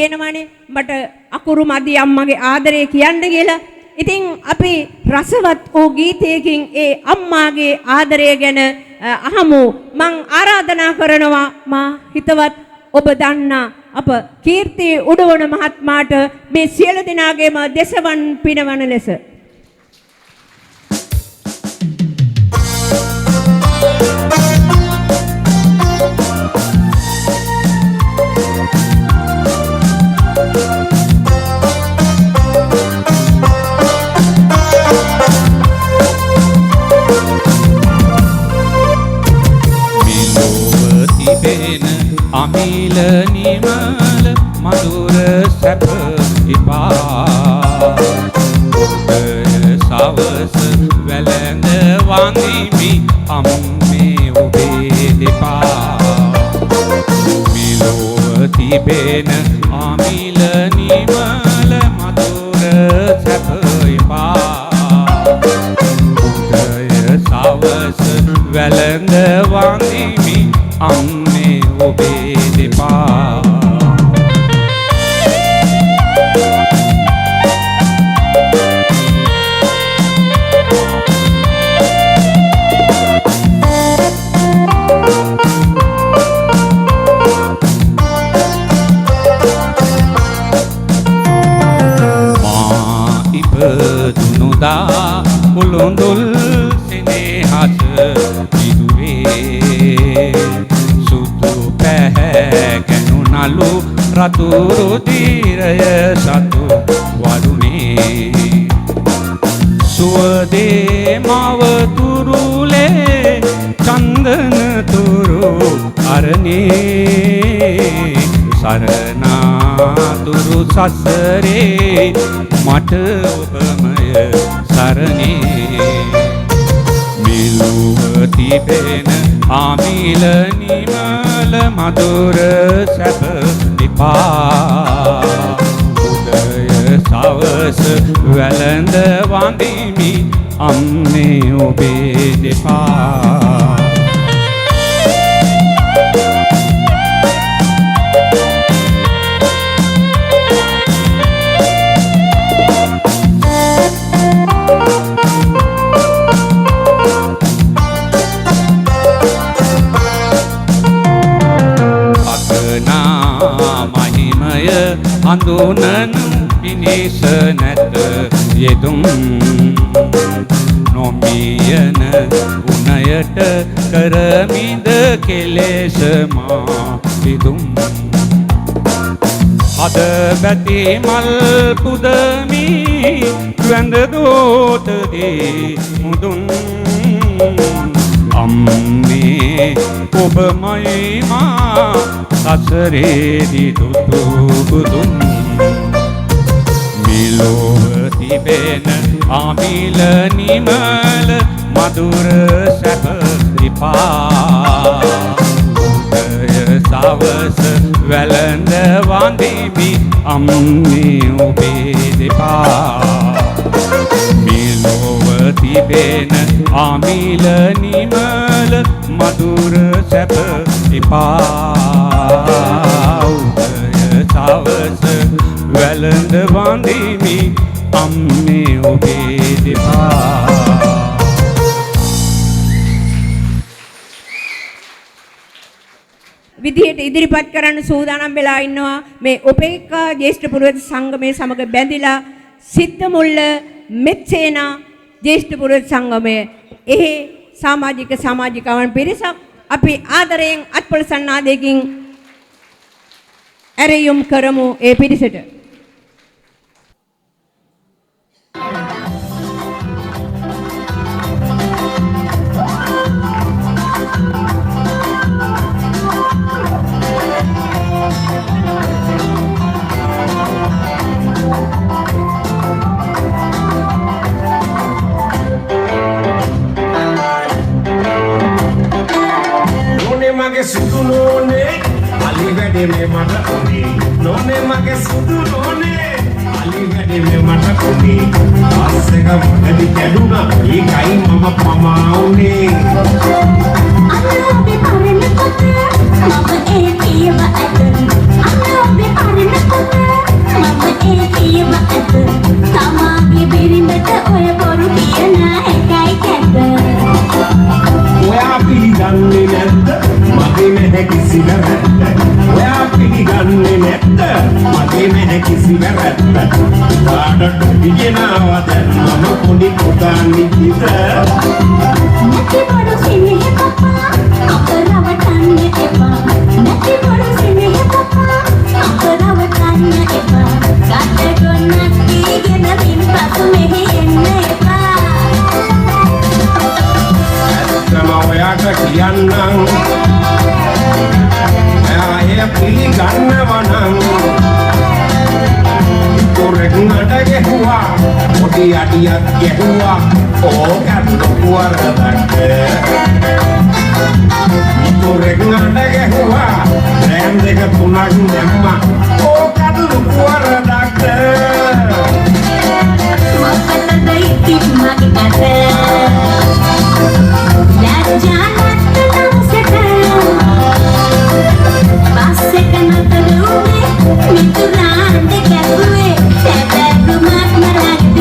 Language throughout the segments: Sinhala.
කියනවනේ මට අකුරු මදි අම්මගේ ආදරය කියන්න කියලා. ඉතින් අපි රසවත් වූ ගීතයකින් ඒ අම්මාගේ ආදරය ගැන අහමු. මං ආරාධනා කරනවා මා හිතවත් ඔබ දන්නා අප කීර්ති උඩවන මහත්මයාට මේ සියලු දෙනාගේම දෙසවන් පිනවන ලෙස. අමිල නිමල මధుර සැප ඉපා උදය සවස වැළඳ වඳිමි අම්මේ ඔබේ දෙපා. මෙලොව තිබෙන අමිල නිමල මధుර සැප ඉපා උදය සවස වැළඳ වඳිමි අම්මේ ඔබේ දෙපා. මා ඉපදුණු දා කුළුඳුල් සෙනෙහස ඉදුවේ සුදු පැහැ ගැනු නලු රතු රුධිරය සතු වරුණේ සුවදේ මව තුරුලේ චන්දන තුරු අරණේ සරණාතුරු සසරේ මට ඔබමය සරණේ. මෙලොව තිබෙන අමිල නිමල මధుර සැප එපා උදය සවස වැළඳ වඳිමි අම්මේ ඔබේ දෙපා. හඳුනනු පිණිස නැත යෙදුම් නොමියන ගුණයට කරමිද කෙලෙස මා විදුම්. හද බැති මල් පුදමි වැඳ දෝත දී මුදුන් අම්මේ ඔබමයි මා සසරේදී දුටු බුදුන්. මෙලොව තිබෙන අමිල නිමල මధుර සැප එපා උදය සවස වැළඳ වඳිමි අම්මේ ඔබේ දෙපා. මෙලොව තිබෙන අමිල නිමල මధుර සැප එපා උදය සවස වැළඳ වඳිමි අම්මේ ඔබේ දෙපා. විදිහට ඉදිරිපත් කරන්න සූදානම් වෙලා ඉන්නවා මේ උපේක්ඛා ජ්‍යෙෂ්ඨ පුරවැසි සංගමය සමග බැඳිලා සිද්ධමුල්ල මෙත්සේනා ජ්‍යෙෂ්ඨ පුරවැසි සංගමය එහි සමාජික සමාජිකාවන් පිරිසක් අපි ආදරයෙන් අත්පොළ සන්නාදයකින් ඇරයුම් කරමු ඒ පිරිසට. මගේ සුදු නෝනේ අලි වැඩි මේ මට උනේ නෝනේ මගේ සුදු නෝනේ අලි වැඩි මේ මට උනේ බස් එක වැඩි කැඩුනා ඒකයි මම පමා වුනේ. අන්න ඔබේ පරණ කොට මම ඒ පියව ඇත අන්න ඔබේ පරණ කොට නෑ කිසි වැරැද්දක්. පුතාට ටොපි ගෙනාවා දැන් මම පොඩි පුතා නිකිත. නැති බොරු සිනහ පපා අප රවටන්න එපා. නැති බොරු සිනහ පපා අප රවටන්න එපා. ගත ගොන්නක් දීගෙන මින්පසු මෙහි එන්න එපා. ඇත්තම ඔයාට කියන්නම්, ඔයා එය පිළිගන්නව නම්, ඉතුරෙක් මට ගැහුවා, පොඩි අඩියක් ගැහුවා, ඕකත් ලොකු වරදක්ද? ඉතුරෙක් මට ගැහුවා, ග්‍රෑම් දෙක තුනක් දැම්මා, ඕකත් ලොකු වරදක්ද? මොකටද ඉතින් මගේ කට ලැජ්ජා නැත්නම් සැක? බස් එක නතර වුණේ මිතුරාන්ට ගැහුවේ තැබැරුමක් මලක්ද?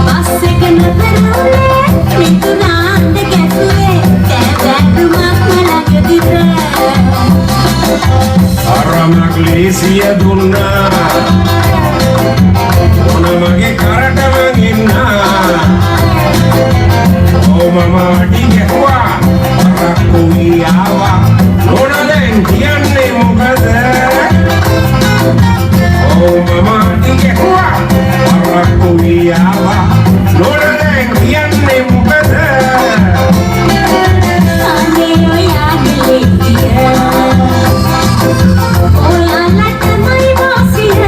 බස් එක නතර වුණේ මිතුරාන්ට ගැහුවේ තැබැරුමක් මලක්ද? අරමක් ලේසිය දුන්නා, ඕන මගේ කරට මං ඉන්නා. ඔව් මම අඩි ගැහුවා, පරක්කු වී ආවා, නෝනා දැන් කියන්නේ මොකද? ඔව් මම අඩි ගැහුවා, පරක්කු වී ආවා, නෝනා දැන් කියන්නේ මොකද? අනේ ඔයාගේ ලේසිය, ඔයාලටමයි වාසිය.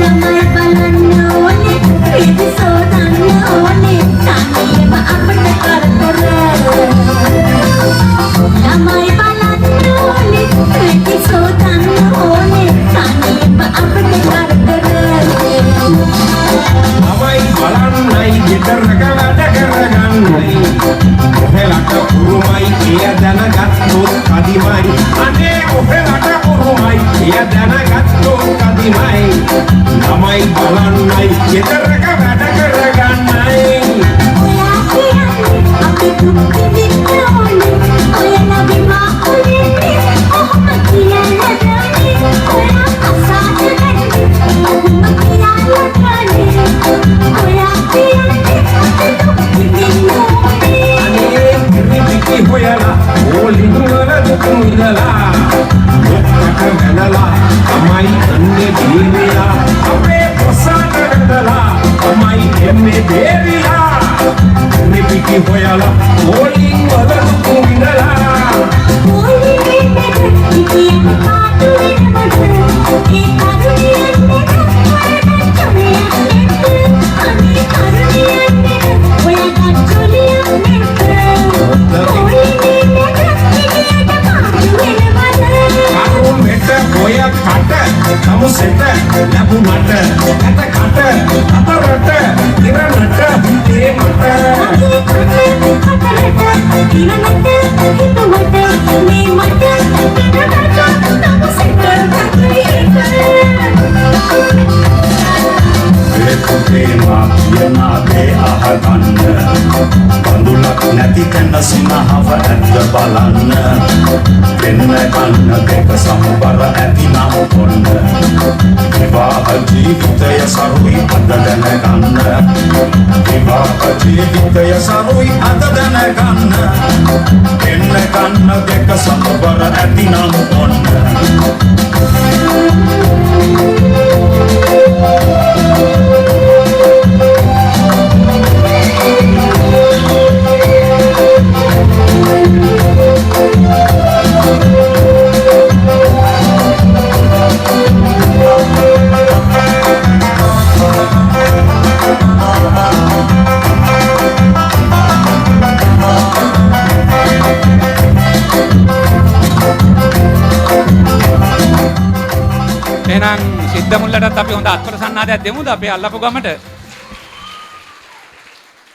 ළමයි බලන්න ඕනේ, පිටි සෝදන්න ඕනේ, තනියම අපට කරදර. ළමයි බලන්න ඕනේ, පිටි සෝදන්න ඕනේ, තනියම අපට කරදර. ළමයි බලන්නයි ගෙදරක වැඩ කරගන්නයි ඔහෙලට උරුමයි, එය දැනගත්තොත් කදිමයි. අනේ ඔහෙලට උරුමයි, එය දැනගත්තොත් කදිමයි. ළමයි බලන්නයි ගෙදරක වැඩ කරගන්නයි. ඔයා කියන්නේ අපි දුක් විඳින්න ඕනේ. ඔයාලා විවාහ වෙන්නේ ඔහොම කියලා දාන්නේ. ඔයා අසාද වෙන්නේ ඔහොම කියලා දාන්නේ. ඔයා කියන්නේ අපි දුක් විඳින්න ඕනේ. අනේ කිරිපිටි හොයලා ඕලින් වල දුක් විඳලා ලොක්කට වැනලා තමයි අන්නේ බේරිලා, අපේ පොසාට වැඳලා තමයි එන්නේ බේරිලා. කිරිපිටි හොයලා ඕලින් වල දුක් විඳලා. පොලිමේ හිටියන් පාටු වෙනවද? ඒ තරුණියන් දෙන ඔයාට චොලියක් නැද්ද? අනේ තරුණියන් දෙන ඔයාට චොලියක් නැද්ද? පොලිමේ හිටියට පාටු වෙනවද? කරුමෙට ඔය කට තමුසෙට ලැබුණට ඇත කට අතරට ඉරණට හිතේ මට. මගේ කට හතරට ඉරණට හිතුවට මේ මට ඉරණට තමුසෙට මගේ. ඒ පුතේ මා කියන දේ අහගන්න. බඳුලක් නැති තැන සිනහව ඇත්ත බලන්න. දෙන්න කන්න දෙක සමබර ඇති නම් ඔන්න. විවාහ ජීවිතය සරුයි අද දැනගන්න. විවාහ ජීවිතය සරුයි අද දැනගන්න. දෙන්න කන්න දෙක සමබර ඇති නම් ඔන්න. එහෙනම් සිද්ධමුල්ලටත් අපි හොඳ අත්පොළ සන්නාදයක් දෙමුද අපේ අල්ලපු ගමට?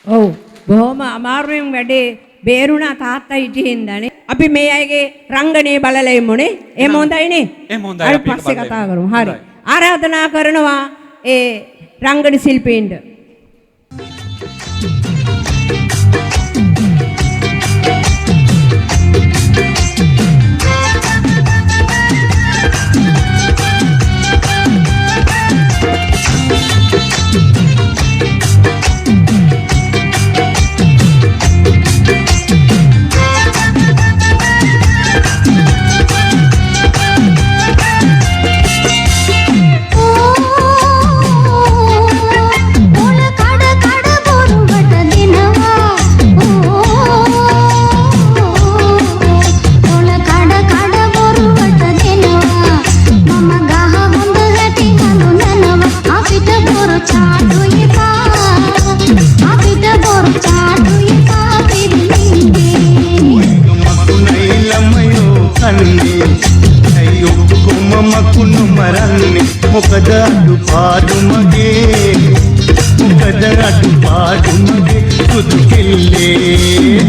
ඔව්, බොහොම අමාරුවෙන් වැඩේ බේරුණා තාත්තා හිටියෙන්දානේ. අපි මේ අයගේ රංගනය බලලා ඉමුනේ. එහෙම හොඳයිනේ? එහෙම හොඳයි. හරි, අපි ඒක පස්සේ බලලා කතා ඉමු. කරමු. හරි. හොඳයි. ආරාධනා කරනවා ඒ රංගන ශිල්පීන්ට. අඩුපාඩු මගේ මොකද අඩුපාඩු මගේ සුදු කෙල්ලේ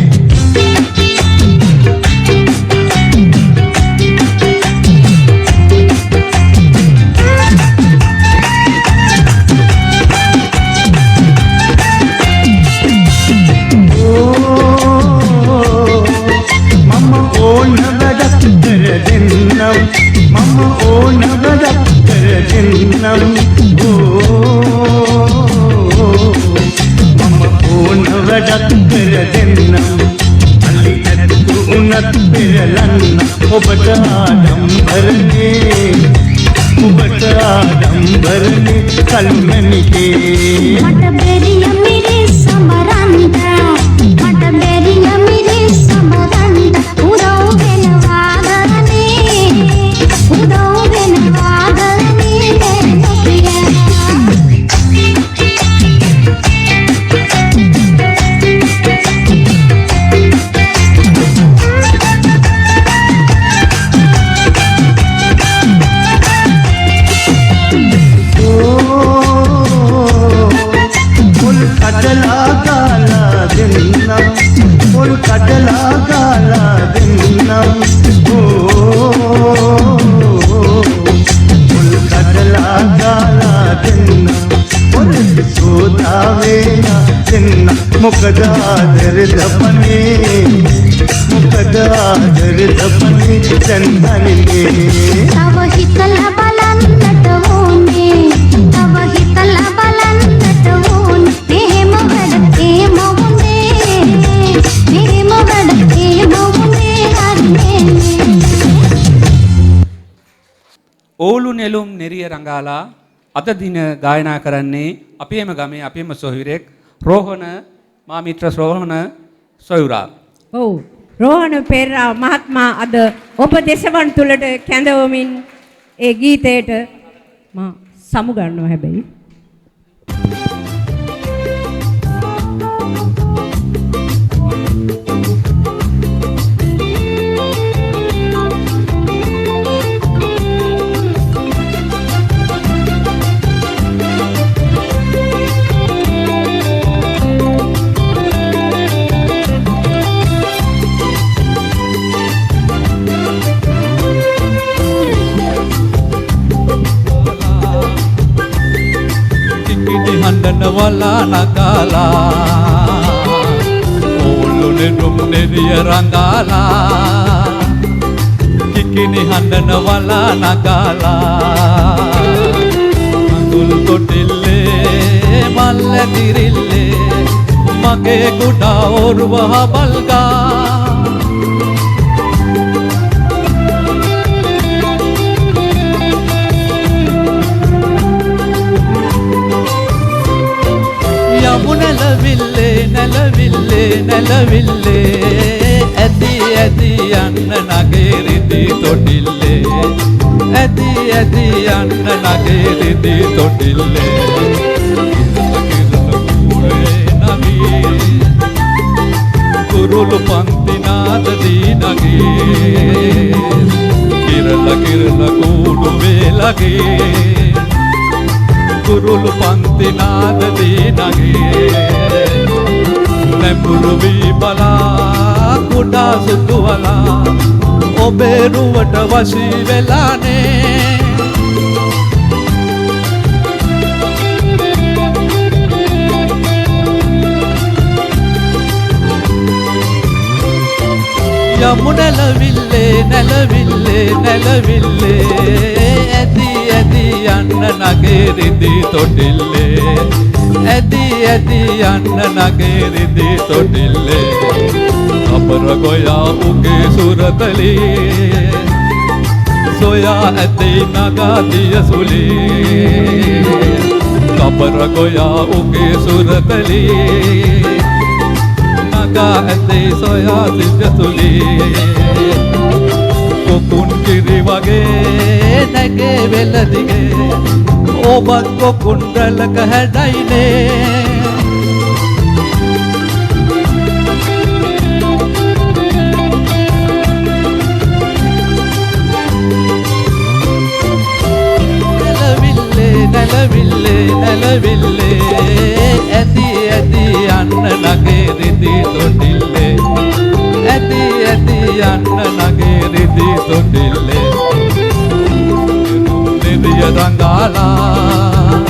මම ඕන වැඩක් කර දෙන්නම් මම ඕන වැඩක් කර දෙන්නම් ඕ මම ඕන වැඩක් කර දෙන්නම් අලි ඇත්තු උනත් පෙරලන්න ඔබට ආඩම්බරනේ ඔබට ආඩම්බරනේ කල්මණිකේ මට බැරිය මිරේ සමරන්න මට බැරිය මිරේ සමරන්න උදව් වෙනවා ගරනේ උදව් වෙනවා ගරනේ නොපියා. පොල් කඩලා ගාලා දෙන්නම් පොල් කඩලා ගාලා දෙන්නම් ඕ පොල් කඩලා ගාලා දෙන්නම් පොල් සෝදා වේලා දෙන්න මොකද ආදර දපනේ මොකද ආදර දපනේ දැන් දනින්නේ තව හිතලා බලන්නට ඕනේ තව හිතලා බලන්නට ඕනේ එහෙම වැඩ එහෙම වුණේ එහෙම වැඩ එහෙම වුණේ හරිනේ. ඕලු නෙළුම් නෙරිය රංගාලා අද දින ගායනා කරන්නේ අපේම ගමේ අපේම සොහොයුරෙක් රෝහණ මා මිත්‍ර රෝහණ සොයුරා. ඔව්, රෝහණ පෙරේරා මහත්මයා අද ඔබ දෙසවන් තුලට කැඳවමින් ඒ ගීතයට මා සමු ගන්නවා. හැබැයි කිකිඩි හඬන වලා නගාලා ඕලු නෙළුම් නෙරිය රංගාලා කිකිණි හඬන වලා නගාලා අඟුල් කොටිල්ලේ මල්ල තිරිල්ලේ මගේ කුඩා ඔරුව හබල්ගා. යමු නැලවිල්ලේ නැලවිල්ලේ නැලවිල්ලේ ඇති ඇති යන්න නගේ රිදි තොටිල්ලේ ඇති ඇති යන්න නගේ රිදි තොටිල්ලේ කිරල කිරල කූරේ නගී කුරුළු පන්ති නාද දී නගී කිරල කිරල කූඩු වේලගේ කුරුළු පන්ති නාද දී නගී නැඹුරු වී බලා කුඩා සුදු වලා ඔබේ රුවට වශී වෙලානේ. යමු නැලවිල්ලේ නැලවිල්ලේ නැලවිල්ලේ ඇති ඇති යන්න නගේ රිදි තොටිල්ලේ ඇති ඇති යන්න නගේ රිදි තොටිල්ලේ අපර ගොයා උගේ සුරතලේ සොයා ඇති නගා දිය සුලේ කපර ගොයා උගේ සුරතලේ නගා ඇති සොයා සිය සුලේ කොකුන් කිරි වගේ නැගේ වෙල දිගේ ඔබත් කොකුන් රැලක හැඩයිනේ. නැලවිල්ලේ නැලවිල්ලේ ඇති ඇති යන්න නගේ රිදී තොටිල්ලේ ඇති ඇති යන්න නගේ රිදී තොටිල්ලේ නිදිය රංගාලා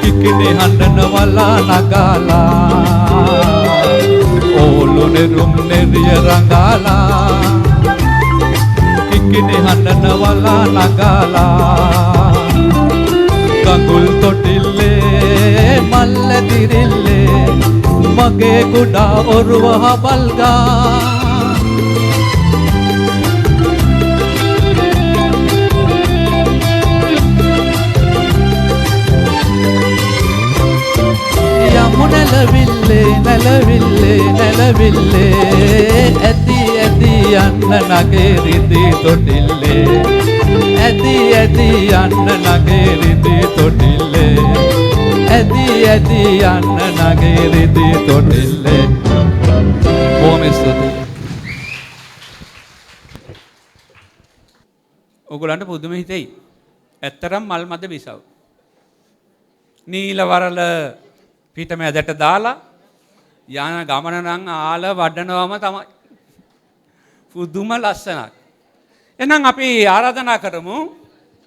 කිකිණි හඬන වලා නගාලා ඕලු නෙරුම් නෙරිය රංගාලා කිකිණි හඬන වලා නගාලා ගඟුල් තොටිල්ලේ මල්ල දිරිල්ලේ මගේ කුඩා ඔරුව හබල්ගා යමු නැලවිල්ලේ නැලවිල්ලේ නැලවිල්ලේ ඇති ඇති යන්න නගේ රිදී තොටිල්ලේ ඇති ඇති යන්න නගේ රිදී තොටිල්ලේ ඇති ඇති යන්න නගේ රිදී තොටිල්ලේ. බොහොම ස්තුතියි. ඔයගොල්ලන්ට පුදුම හිතෙයි. ඇත්තටම මල් මද බිසව්. නීල වරල පිට මැදට දාලා යන ගමන නම් ආල වඩනවම තමයි. පුදුම ලස්සනක්. එහෙනම් අපි ආරාධනා කරමු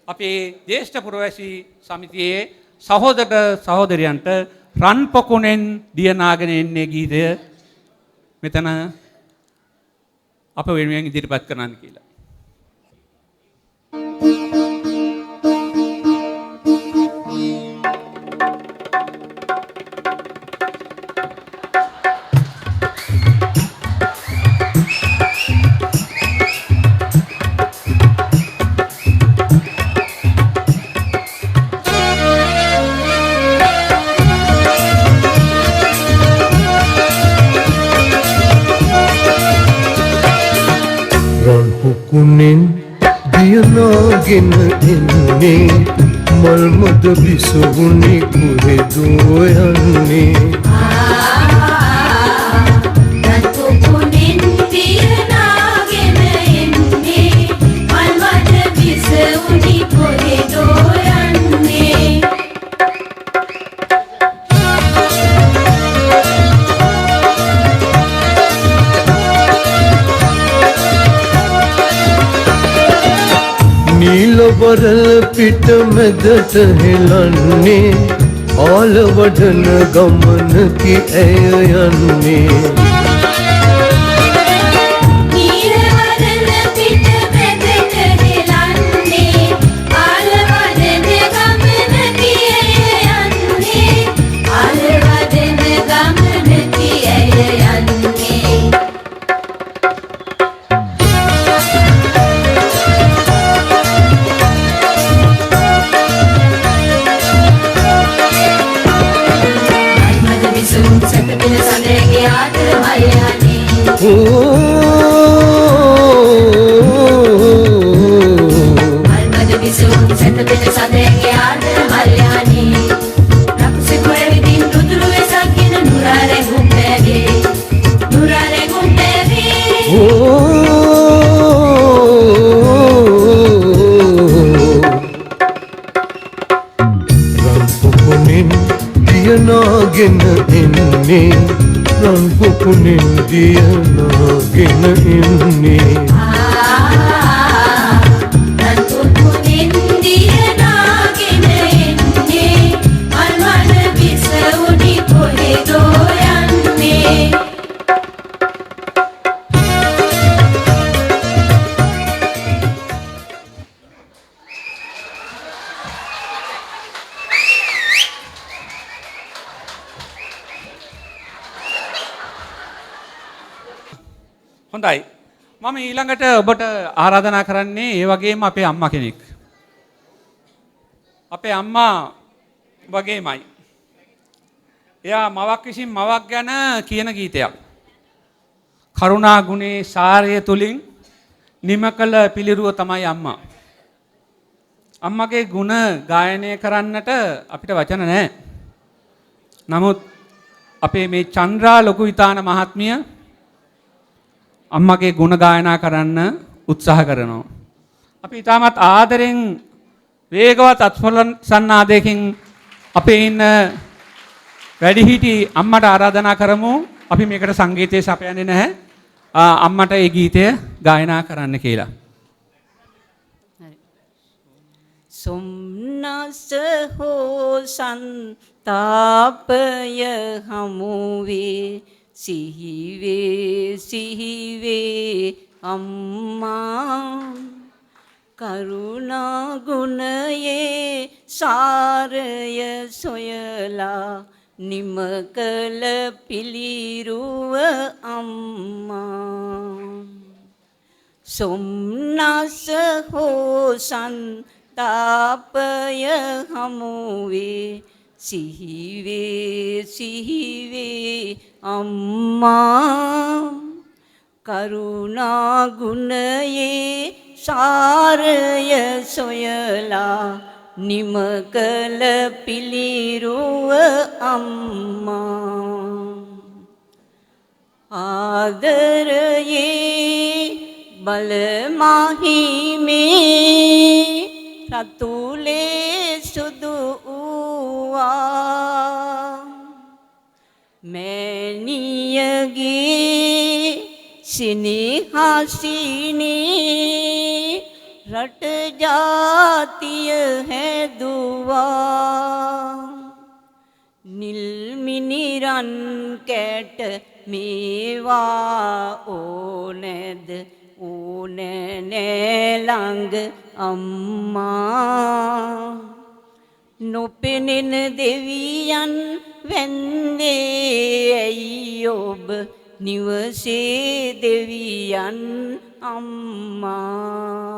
අපේ ජ්‍යෙෂ්ඨ පුරවැසි සමිතියේ සහෝදර සහෝදරියන්ට රන් පොකුණෙන් දියනාගෙන එන්නේ ගීතය මෙතන අප වෙනුවෙන් ඉදිරිපත් කරන්න කියලා. පොකුණෙන් දියනාගෙන එන්නේ මල් මද බිසවුනේ කොහෙදෝ යන්නේ රන් පොකුණෙන් දියනාගෙන එන්නේ මල් මද බිසවුනේ කොහෙදෝ යන්නේ නීල වරල පිට මැදට හෙලන්නේ ආල වඩන ගමනකි ඇය යන්නේ නීල වරල පිට මැදට හෙලන්නේ ආල වඩන ගමනකි ඇය යන්නේ ආල වඩන ගමනකි ඇය යන්නේ රන් පොකුණෙන් දියනාගෙන එන්නේ රන් පොකුණෙන් දියනාගෙන එන්නේ රන් පොකුණෙන් දියනාගෙන එන්නේ මල් මද බිසවුනි කොහෙදෝ යන්නේ හොඳයි. මම ඊළඟට ඔබට ආරාධනා කරන්නේ ඒ වගේම අපේ අම්මා කෙනෙක්. අපේ අම්මා වගේමයි. එයා මවක් විසින් මවක් ගැන කියන ගීතයක්. කරුණා ගුණේ සාරය තුලින් නිම කළ පිළිරුව තමයි අම්මා. අම්මගේ ගුණ ගායනය කරන්නට අපිට වචන නැහැ. නමුත් අපේ මේ චන්ද්‍රා ලොකු විතාන මහත්මිය අම්මගේ ගුණ ගායනා කරන්න උත්සාහ කරනවා. අපි ඉතාමත් ආදරෙන් වේගවත් අත්පොළසන් නාදයකින් අපේ ඉන්න වැඩිහිටි අම්මට ආරාධනා කරමු. අපි මේකට සංගීතය සපයන්නේ නැහැ. අම්මට ඒ ගීතය ගායනා කරන්න කියලා. සොම්නස හෝ සංතාපය හමුවේ සිහිවේ සිහිවේ අම්මා කරුණා ගුණයේ සාරය සොයලා නිම කළ පිළිරුව අම්මා සොම්නස හෝ සංතාපය හමුවේ සිහිවේ සිහිවේ අම්මා කරුණා ගුණයේ සාරය සොයලා නිම කළ පිළිරුව අම්මා ආදරයේ බල මහිමේ රතුලේ සුදු වූවා මෑණියගේ සිනහසිනේ රට ජාතිය හැදුවා නිල් මිනිරන් කැට මේවා ඕනෑද ඕනෑ නෑ ළඟ අම්මා නොපෙනෙන දෙවියන් වැන්දේ ඇයි ඔබ නිවසේ දෙවියන් අම්මා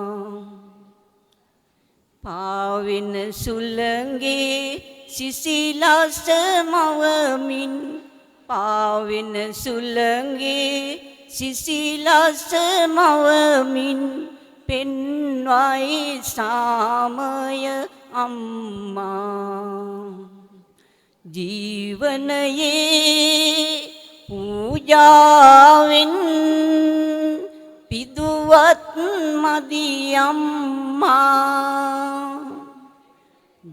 පාවෙන සුළඟේ සිසිලස මවමින් පාවෙන සුළඟේ සිසිලස මවමින් පෙන්වයි සාමය අම්මා ජීවනයේ පූජාවෙන් පිදුවත් මදි අම්මා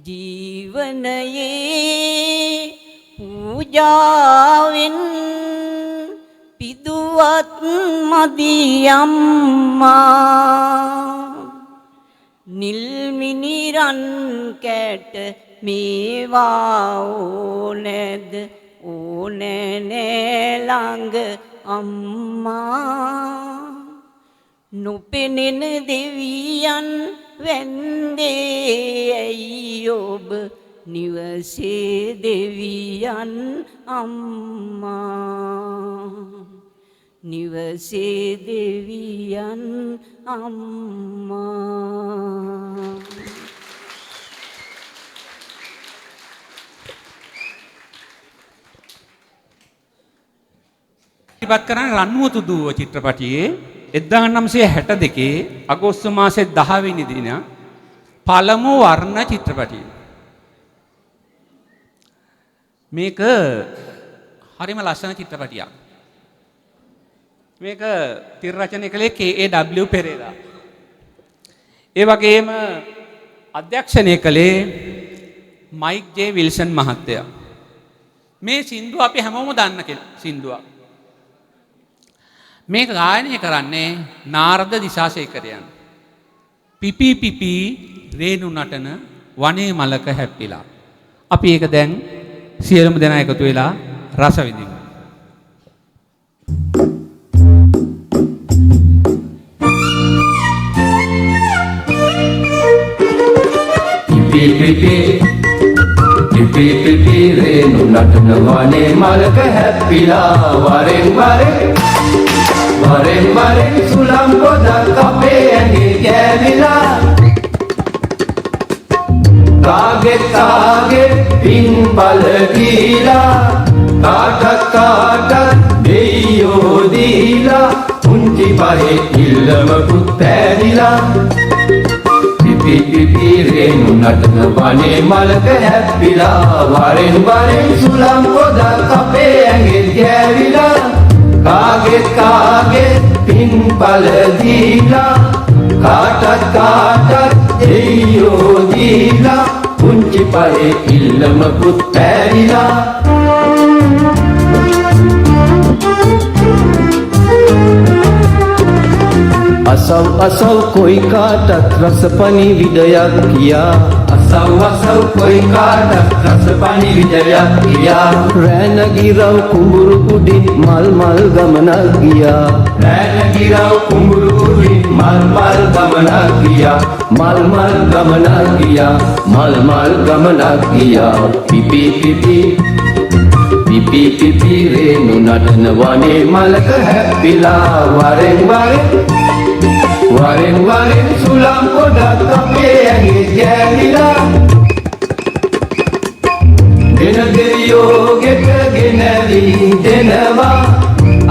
ජීවනයේ පූජාවෙන් පිදුවත් මදි අම්මා නිල් මිනිරන් කැට මේවා ඕනෑද ඕනෑ නෑ ළඟ අම්මා නොපෙනෙන දෙවියන් වැන්දේ ඇයි ඔබ නිවසේ දෙවියන් අම්මා නිවසේ දෙවියන් අම්මා. ඉදිරිපත් කරන්නේ රන්මුතු දුව චිත්‍රපටියේ 1962 අගෝස්තු මාසේ 10 වෙනි දින පළමු වර්ණ චිත්‍රපටිය. මේක හරිම ලස්සන චිත්‍රපටියක්. මේක තිර රචනය කළේ K.A.W. Perera. ඒ වගේම අධ්‍යක්ෂණය කළේ මයික් ජේ විල්සන් මහත්තයා. මේ සින්දුව අපි හැමෝම දන්න සින්දුවක්. මේක ගායනය කරන්නේ නාරද දිසාසේකරයන්. පිපි පිපි රේණු නටන වනේ මලක හැප්පිලා. අපි ඒක දැන් සියලුම දෙනා එකතු වෙලා රස විඳිමු. පිපි පිපි පිපි පිපි රේණු නටන වනේ මලක හැප්පිලා වරෙන් වරෙන් වරෙන් වරෙන් සුළං පොදක් අපේ ඇඟේ ගෑවිලා කාගේ කාගේ පින්පල දීලා කාටත් කාටත් දෙයියෝ දීලා පුංචි පහේ ඉල්ලමකුත් පෑදිලා පිපි පිපි රේණු නටන වනේ මලක හැප්පිලා වරෙන් වරෙන් සුළං පොදක් අපේ ඇඟේ ගෑවිලා කාගේ කාගේ පින්පල දීලා කාටත් කාටත් දෙයියෝ දීලා පුංචි පහේ ඉල්ලමකුත් පෑරිලා. අසව් අසව් කොයි කාටත් රස පණිවිඩයක් කියා, අසව් අසව් කොයි කාටත් රස පණිවිඩයක් කියා, රෑන ගිරව් කුඹුරු උඩින් මල් මල් ගමනක් ගියා, රෑන ගිරව් කුඹුරු උඩින් මල් මල් ගමනක් ගියා, මල් මල් ගමනක් ගියා, මල් මල් ගමනක් ගියා. පිපි පිපි පිපි පිපි රේණු නටන වනේ මලක හැප්පිලා, වරෙන් වරෙන් වරෙන් වරෙන් සුළං පොඩක් අපේ ඇඟේ ගෑවිලා. දෙන දෙවියෝ ගෙට ගෙනවි දෙනවා,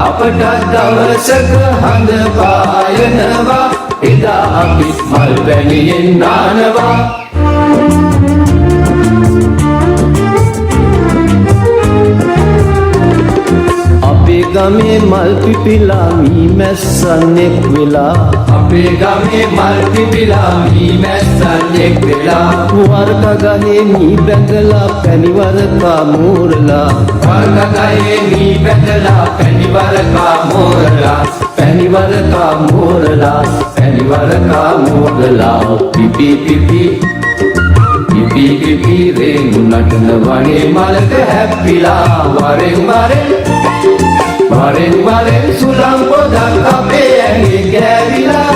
අපට දවසක හඳ පායනවා, එදා අපි මල් පැණියෙන් නානවා. අපේ ගමේ මල් පිපිලා මී මැස්සන්නෙක් වෙලා, අපේ ගමේ මල් පිපිලා මී මැස්සන්නෙක් වෙලා, වරක ගහේ මී බැඳලා පැණි වරකා මෝරලා, වරක ගහේ මී බැඳලා පැණි වරකා මෝරලා, පැණි වරකා මෝරලා, පැණි වරකා මෝරලා. පිපි පිපි පිපි පිපි රේණු නටන වනේ මලක හැප්පිලා, වරෙන් වරෙන් වරෙන් වරෙන් සුළං පොදක් අපේ ඇඟේ ගෑවිලා.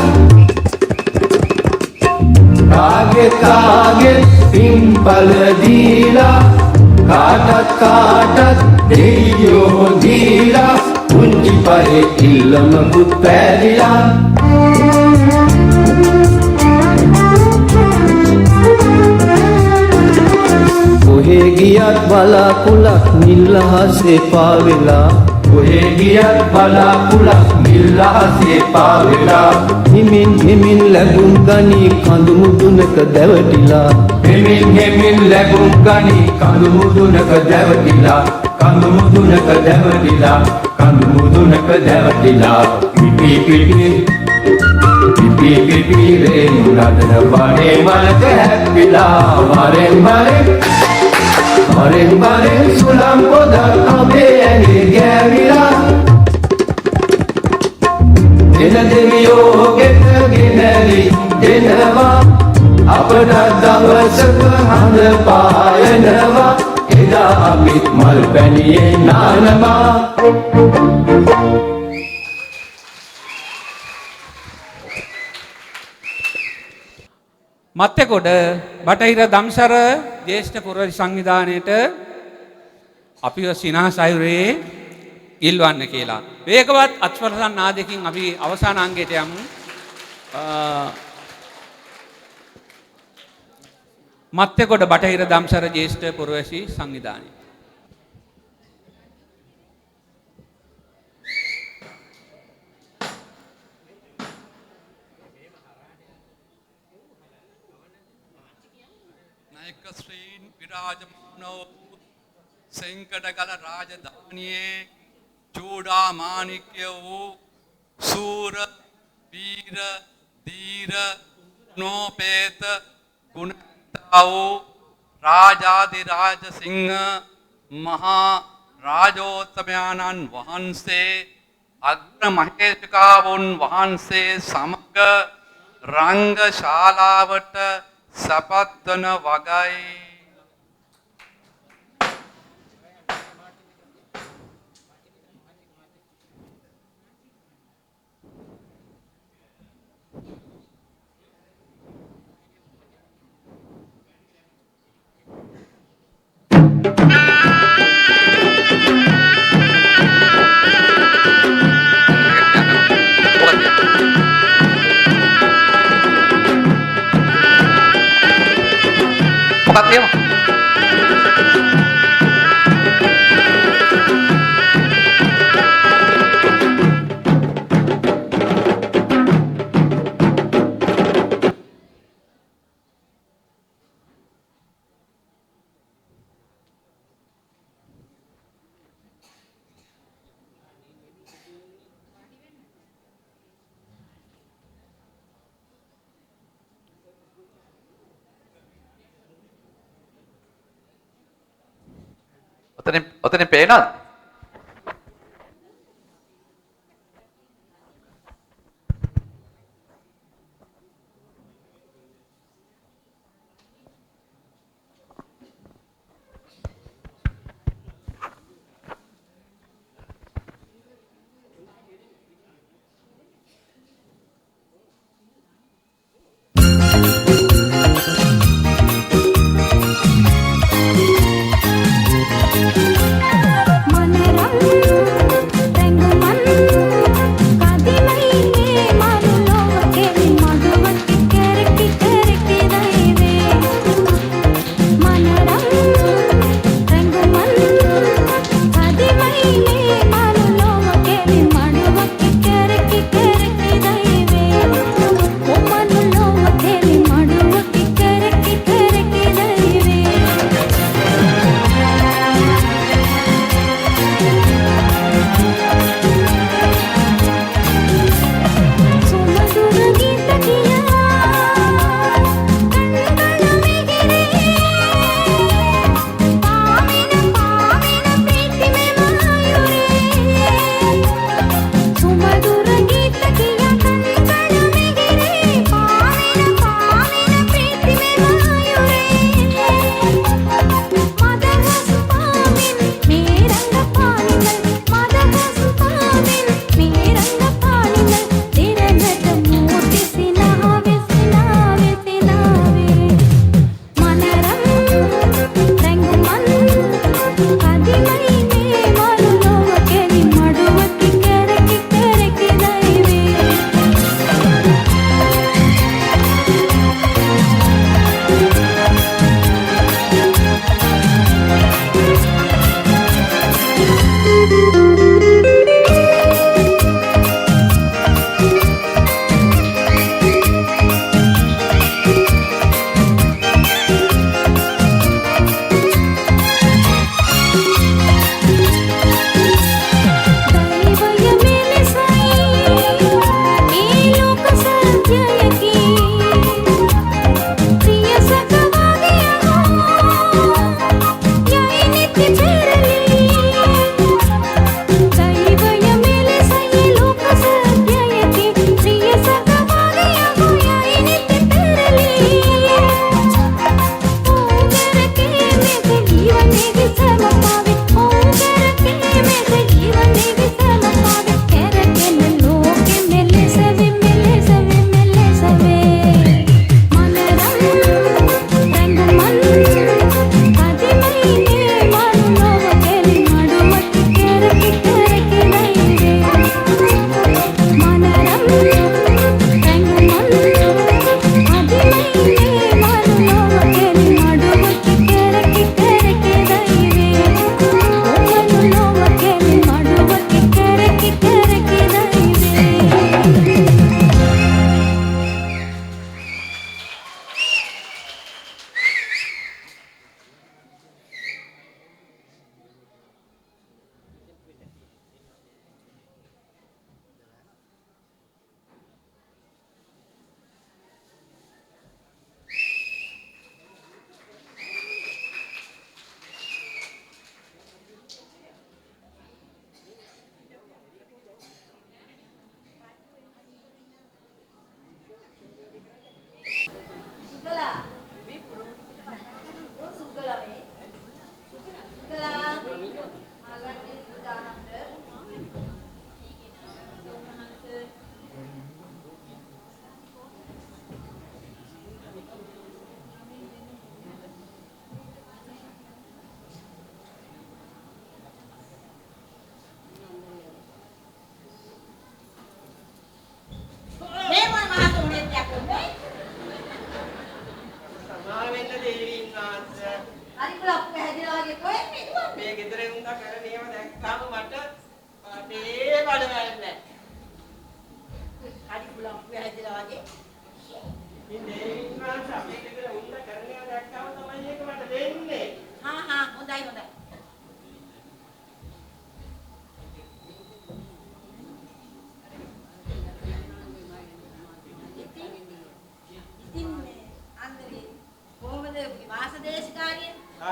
කාගේ කාගේ පින්පල දීලා, කාටත් කාටත් දෙයියෝ දීලා, පුංචි පහේ ඉල්ලමකුත් පෑරිලා. කොහේ ගියත් බලාකුලක් නිල් අහසේ පාවෙලා, කොහේ ගියත් බලාකුලක් නිල් අහසේ පාවෙලා, හිමින් හිමින් ලැබුම් ගනි කඳු මුදුනක දැවටිලා, හිමින් හිමින් ලැබුම් ගනි කඳු මුදුනක දැවටිලා, කඳු මුදුනක දැවටිලා, කඳු මුදුනක දැවටිලා. පිපි පිපි පිපි පිපි රේණු නටන වනේ මලක හැප්පිලා, වරෙන් වරෙන් වරෙන් වරෙන් සුළං පොදක් අපේ ඇඟේ ගෑවිලා. දෙන දෙවියෝ ගෙට ගෙනවි දෙනවා, අපට දවසක හඳ පායනවා, එදා අපිත් මල් පැණියෙන් නානවා. මත්තේගොඩ බටහිර දම්සර ජ්‍යෙෂ්ඨ පුරවැසි සංවිධානයට අපිව සිනහ සයුරේ ඉල්වන්න කියලා. වේගවත් අත්වරසන් නාදයකින් අපි අවසාන අංගයට යමු. මත්තේගොඩ බටහිර දම්සර ජ්‍යෙෂ්ඨ පුරවැසි සංවිධානය. ශ්‍රීන් විරාජමානෝ සෙංකඩගල රාජධානියේ චූඩාමාණික්‍ය වූ සූර වීර ධීර නෝපේත ගුණතා වූ රාජාධිරාජ සිංහ මහා රාජෝත්තමයාණන් වහන්සේ අග්‍ර මහේශිකාවුන් වහන්සේ සමග රංග ශාලාවට සපත් වන වගයි. මොකක්ද කියමු? ඔතනින් පේනවද?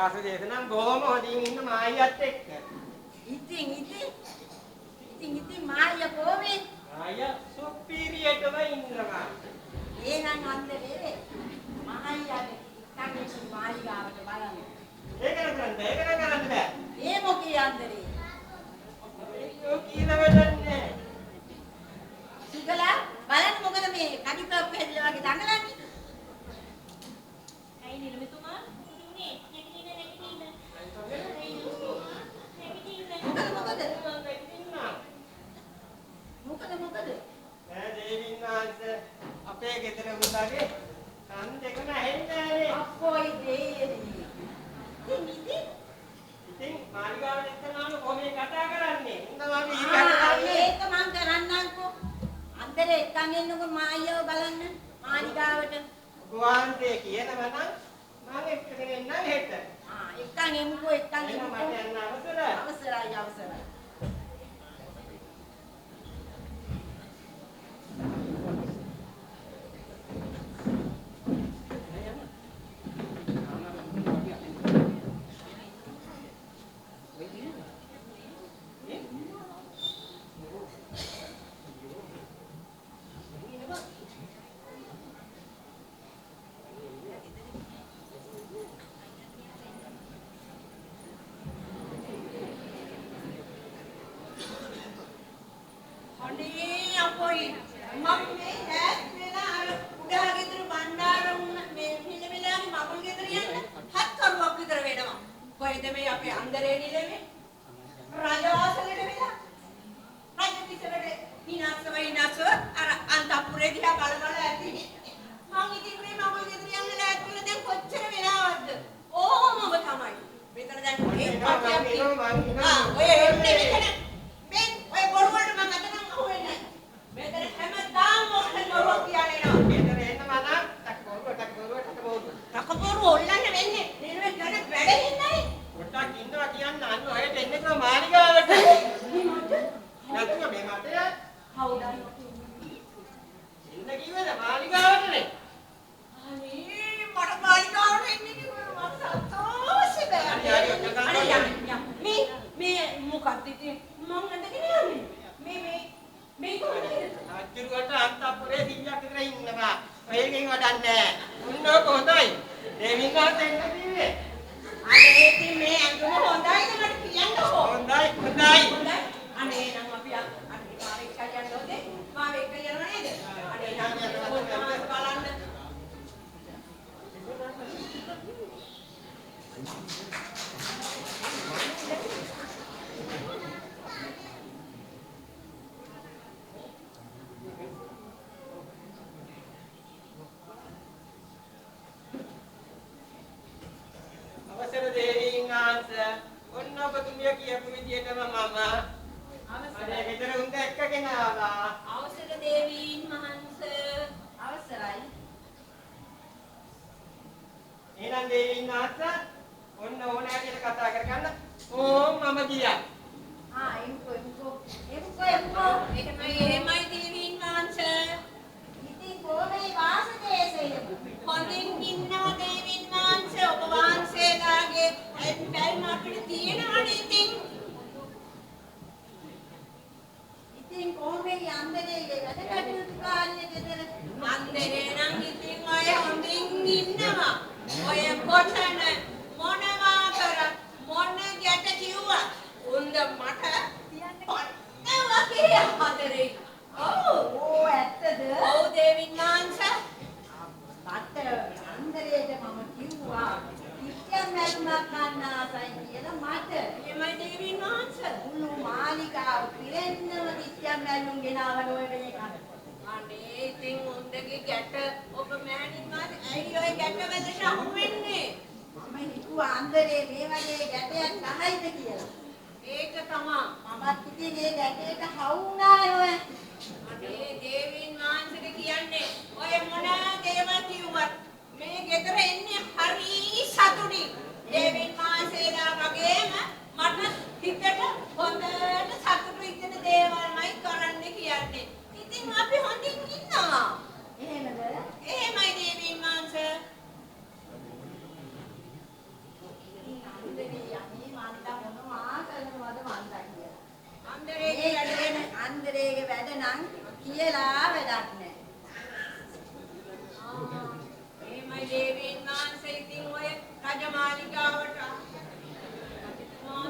වාසුදේව නම් බොහොම හොඳින් ඉන්න මායියත් එක්ක. ඉතින් ඉතින් ඉතින් ඉතින් මායියා කොහේ? මායියා සුපිරියටම ඉන්නවා. එහෙනම් අන්දරේ මහයියාගේ ඉක්කන් මාලිගාවට බලන්න. ඒක නම් කරන්න බෑ. ඒක නම් කරන්න බෑ. ඒ මොකේ අන්දරේ? ඒක කියලා වැඩක් නෑ. සුගලා බලන්න මොකද මේ කඩිකප්පු හැදලා වගේ දඟලන්නේ? ඇයි නිලමතුමා උනේ නැගිටින්න නැගිටින්න. නැගිටින්න. මොකද මොකද? මොකද මොකද? නෑ දේවීන් වහන්සේ අපේ ගෙදර උන්දාගේ කන් දෙකම ඇහෙන්නේ නෑනේ. අප්පෝයි දෙයියනේ. ඉතින් ඉතින් ඉතින් මාලිගාවට එක්කනාම කොහොමද කතා කරන්නේ? උන්දා මම ඉරිහට ගන්නේ. ඒක මං කරන්නම්කෝ. අන්දරේ එක්කන් එන්නකෝ මායියව බලන්න මාලිගාවට. ඔබ වහන්සේ කියනවා නම් මං එක්කගෙන එන්නම් හෙට. ආ එක්කන් එමුකෝ එක්කන් එමුකෝ. මට යන්න අවසරයි. අවසරයි අවසරයි. අනේ අපොයි මම මේ ඈත් වෙලා අර උඩහ ගෙදර බණ්ඩාර වුණ මේ නිලමෙලාගේ මගුල් ගෙදර යන්න හත් කරුවක් විතර වෙනවා. කොහෙද මේ අපේ අන්දරේ නිලමේ? රජවාසලට වෙලා රජ පිටරට හිනාසව හිනාසව අර අන්තපුරේ දිහා බල බල ඇති. මං ඉතින් මේ මගුල් ගෙදර යන්න ලෑස්ති වෙලා දැන් කොච්චර වෙලාවක්ද? ඕමම තමයි. මෙතන දැන් ඒ පාටියක් තියෙනවා. ඔය එන්නේ මෙතන මේ ඔය බොරු වලට මං අද නම් අහුවෙන්නේ නැහැ. මෙතන හැමදාම මොකද බොරුවක් කියන්නේ එනවා. ගෙදර එන්න මනම් ටක බොරුව ටක බොරුව ටක බොරුව. ටක බොරුව ඔල්ලන්න වෙන්නේ. නිලමේ ගැන වැඩ හින්දානේ. පොඩ්ඩක් ඉන්නවා කියන්න අන්න ඔයට එන්න කිව්වා මාලිගාවට. මේ මට නැතුව මේ මට කවුද? එන්න කිව්වද මාලිගාවටනේ? අනේ මට මාලිගාවට එන්න කිව්වා මට සතුටුයි බෑ. හරි හරි ඔය අනේ යන්න යන්න. මේ මේ මොකක්ද ඉතින් මං ඇඳගෙන යන්නේ. මේ මේ මේ කොහොමද? රජුරට අන්තපුරේ 100ක් විතර ඉන්නවා. ඔයගෙන් වැඩක් නෑ. උන් ඔක හොඳයි. දෙවියන් වහන්සේ එන්න කිව්වේ. අනේ ඉතින් මේ ඇඳුම හොඳයිද මට කියන්නකෝ. හොඳයි හොඳයි. හොඳයි. අනේ නම් අපි අනේ මාව එක්ක යන්න ඕනේ. මාව එක්ක යනවා නේද? අනේ නම් බලන්න. අවසර දේවීන් වහන්සේ ඔන්න ඔබතුමිය කියපු විදියටම මම අවසරයි ගෙදර උන්ද එක්කගෙන ආවා. අවසර දේවීන් වහන්සේ අවසරයි. එහෙනම් දේවීන් වහන්සේ ඔන්න ඕන හැටියට කතා කරගන්න. ඕම් මම ගියා. ආ එම්කෝ එම්කෝ එම්කෝ එම්කෝ. එහෙමයි එහෙමයි දේවීන් වහන්සේ. ඉතින් කොහේ වාසදේශය? හොඳින් ඉන්නවා දේවීන් වහන්සේ. ඔබ වහන්සේලාගේ බැල්ම අපිට තියෙනවනේ ඉතින්. ඉතින් කොහොමද අන්දරේ වැඩ කටයුතු කාර්ය ගෙදර? අන්දරේ නම් ඉතින් ඔය හොඳින් ඉන්නවා. ඔය කොතන මොනවා කරත් මොන ගැට කිව්වත් උන්ද මට ඔන්න වගේ ආදරේ. ඔව්. ඕ ඇත්තද? ඔව් දේවීන් වහන්සේ. මට අන්දරේට මම කිව්වා කිච්චන් මැරුමක් කන්න ආසයි කියලා මට. එහෙමයි දේවීන් වහන්සේ. මුළු මාලිගාව පිරෙන්නම කිච්චන් මැරුම් ගෙනාවන ඔය වෙන එක. අනේ ඉතින් උන්දගේ ගැට ඔබ මෑණින් වහන්සේ ඇයි ඔය ගැට වැදට අහු වෙන්නේ? මම හිතුවා අන්දරේ මේ වගේ ගැටයක් ගහයිද කියලා. ඒක තමා. මමත් ඉතින් ඒ ගැටේට හවු වුණා ඔය. අනේ දේවීන් වහන්සේට කියන්නේ ඔය මොන දේවල් කිව්වත් මේ ගෙදර එන්නේ හරි සතුටින්. දේවීන් වහන්සේලා වගේම මට හිතට හොඳට සතුටු හිතෙන දේවල්මයි කරන්න කියන්නේ. ඉතින් අපි හොඳින් ඉන්නවා. එහෙමද? එහෙමයි දේවීන් වහන්සේ.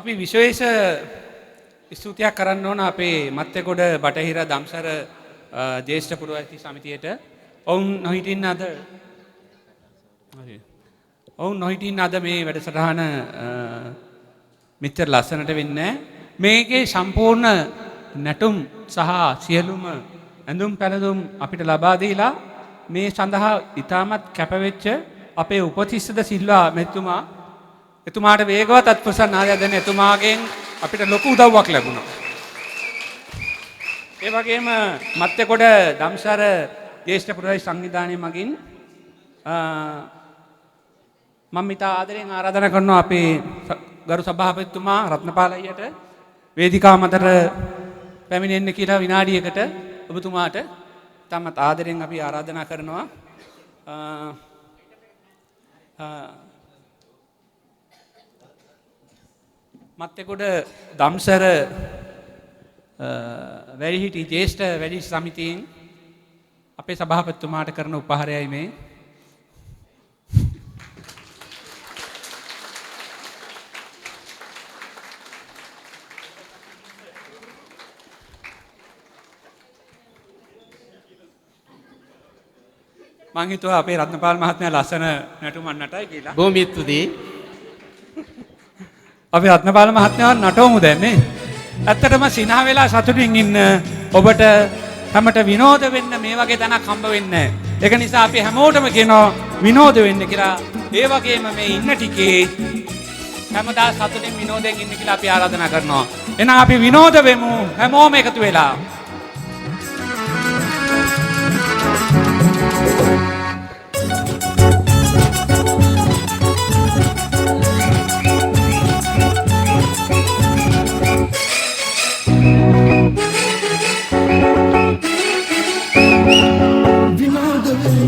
අපි විශේෂ ස්තුතියක් කරන්න ඕන අපේ මත්තේගොඩ බටහිර දම්සර ජ්‍යෙෂ්ඨ පුරවැසි සමිතියට. ඔවුන් නොහිටින්න අද හරි. ඔවුන් නොහිටින්න අද මේ වැඩසටහන මෙච්චර ලස්සනට වෙන්නේ නැහැ. මේකේ සම්පූර්ණ නැටුම් සහ සියලුම ඇඳුම් පැළඳුම් අපිට ලබා දීලා මේ සඳහා ඉතාමත් කැපවෙච්ච අපේ උපතිස්සද සිල්වා මෙතුමා එතුමාට වේගවත් අත්පොසන් ආදයක් දෙන්න එතුමාගෙන් අපිට ලොකු උදව්වක් ලැබුණා. ඒ වගේම මත්තේගොඩ දම්සර ජ්‍යෙෂ්ඨ පුරවැසි සංවිධානය මගින් මම ඉතා ආදරයෙන් ආරාධනා කරනවා අපේ ගරු සභාපතිතුමා රත්නපාල අයියට වේදිකාව මතට පැමිණෙන්න කියලා විනාඩියකට ඔබතුමාට ඉතාමත් ආදරයෙන් අපි ආරාධනා කරනවා. මත්තේගොඩ දම්සර වැඩිහිටි ජ්‍යෙෂ්ඨ වැඩිහිටි සමිතියෙන් අපේ සභාපතිතුමාට කරන උපහාරයයි මේ. මං හිතුවා අපේ රත්නපාල මහත්මයා ලස්සන නැටුමක් නටයි කියලා. බොහොම ස්තුතියි. අපි රත්නපාල මහත්මයාව නටවමු දැන් නේ. ඇත්තටම සිනහ වෙලා සතුටින් ඉන්න ඔබට හැමට විනෝද වෙන්න මේ වගේ තැනක් හම්බ වෙන්නේ නැහැ. ඒක නිසා අපි හැමෝටම කියනවා විනෝද වෙන්න කියලා. ඒ වගේම මේ ඉන්න ටිකේ හැමදා සතුටින් විනෝදයෙන් ඉන්න කියලා අපි ආරාධනා කරනවා. එහෙනම් අපි විනෝද වෙමු හැමෝම එකතු වෙලා. විනෝද වෙන්න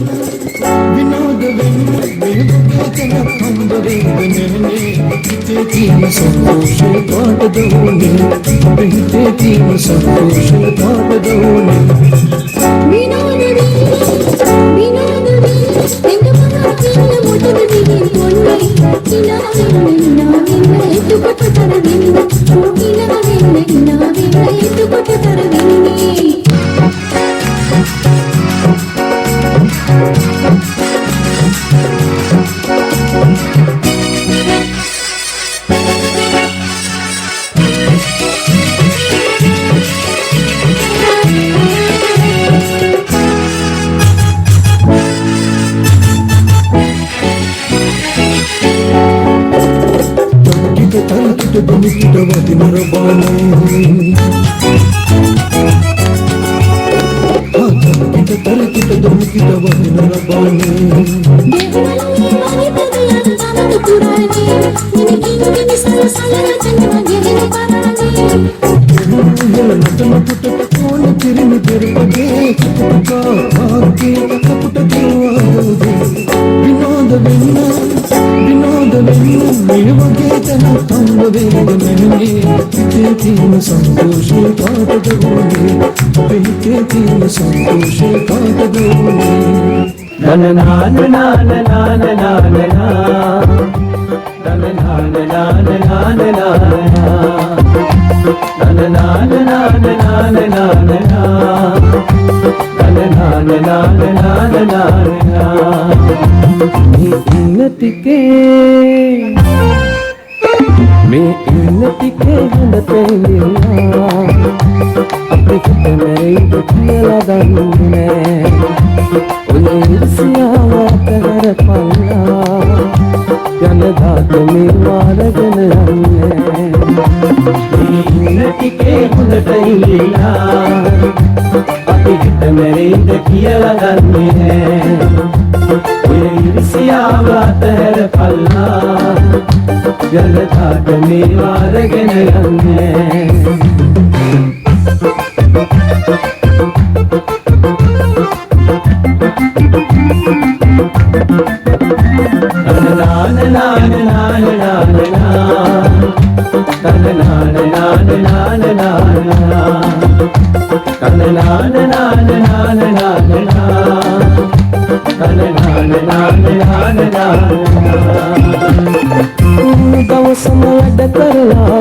විනෝද වෙන්න මේ වගේ තැනක් හම්බ වෙන්නේ නෑනේ. හිතේ තියෙන සන්තෝෂය කාටද ඕනේ? හිතේ තියෙන සන්තෝෂය කාටද ඕනේ? විනෝද වෙන්න විනෝද වෙන්න එංග මහා කියන්න මොටද දිගින් පොන්නේ හිනා වෙන්න හිනා වෙන්න එතකොට තර වෙන්න ඌ හිනා වෙන්න හිනා වෙන්න එතකොට තර වෙන්නේ. තර්කිට තර්කිට දුමිකිට වදින රබානේ. තර්කිට තර්කිට දුමිකිට වදින රබානේ. දෙවනලේ මගේ පදයන් බමද පුරානේ නිනකින් කිනිසල සලන චන්දම ගෙහෙන පරානේ. හෙල නටන පුටට කෝණ පිරිමි පෙරපගේ කපුටකා කාගේ කපුට කිව්වා. විනෝද වෙන්න විනෝද වෙන්න මේ වගේ තැනක් හම්බ වෙන්නේ නෑනේ. හිතේ තියෙන සන්තෝෂය කාටද ඕනේ? හිතේ තියෙන සන්තෝෂය කාටද ඕනේ? නන නාන නාන නාන නාන නා නන නාන නාන නාන නාන නන නාන නාන නාන නාන නා නන නාන නාන නාන නාන නා. මේ ඉන්න ටිකේ මේ ඉන්න ටිකේ හොඳ පෙළිලා අපි හිත මැරෙයිද කියලා දන්නේ නෑ. ඔය ඊර්ෂ්‍යාව අතහැරපල්ලා යන දාට මේ වාරගෙන යන්නේ. මේ ඉන්න ටිකේ හොඳට ඉල්ලලා අපි හිත මැරෙයිද කියලා දන්නේ නෑ. ඔය ඊර්ෂ්‍යාව අතහැරපල්ලා යන දාට මේ වාරගෙන යන්නේ. නාන නාන නාන නාන නාන නාන නාන නාන නාන නාන නාන නාන නාන නාන නාන නාන නාන. දවසම වැඩ කරලා